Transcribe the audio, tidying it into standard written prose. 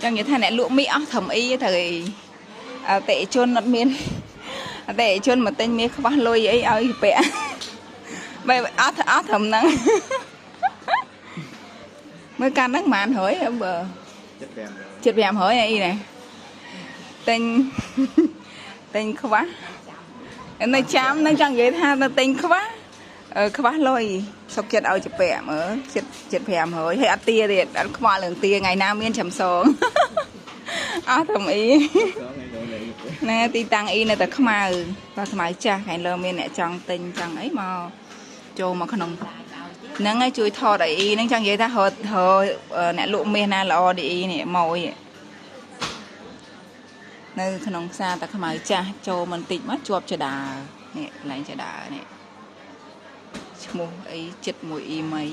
ចង់និយាយថាអ្នកលក់មាសអស់ត្រឹមអ៊ីត្រូវអីអតិថិជនអត់មានអតិថិជនមកទិញមាសខ្វះលុយអីឲ្យពាក់បែបអស់អស់ត្រឹមហ្នឹងមើលកាន់ហ្នឹងប៉ុន្មានរយបើ 75 ជិត500អីនេះទិញទិញខ្វះនៅចាំនឹងចង់និយាយថានៅទិញខ្វះអឺខ្វះលុយសុកចិត្តឲ្យជពាក់មើលចិត្តជិត500ហើយអត់ទាទៀតអត់ខ្វល់រឿងទាថ្ងៃណាមានចាំសងអស់ត្រឹមអី សងឯង ណែទីតាំងអ៊ីនៅតែខ្មៅបាទខ្មៅចាស់ខាងលើមានអ្នកចង់ទិញចង់អីមកចូលមកក្នុងហ្នឹងហើយជួយថតឲ្យអ៊ីហ្នឹងចង់និយាយថារត់រកអ្នកលក់មាសណាល្អឌីអ៊ីនេះមកអ៊ីនៅក្នុងផ្សារតាខ្មៅចាស់ចូលមិនតិចមកជាប់ចដានេះកន្លែងចដានេះឈ្មោះអីចិត្តមួយអ៊ីមី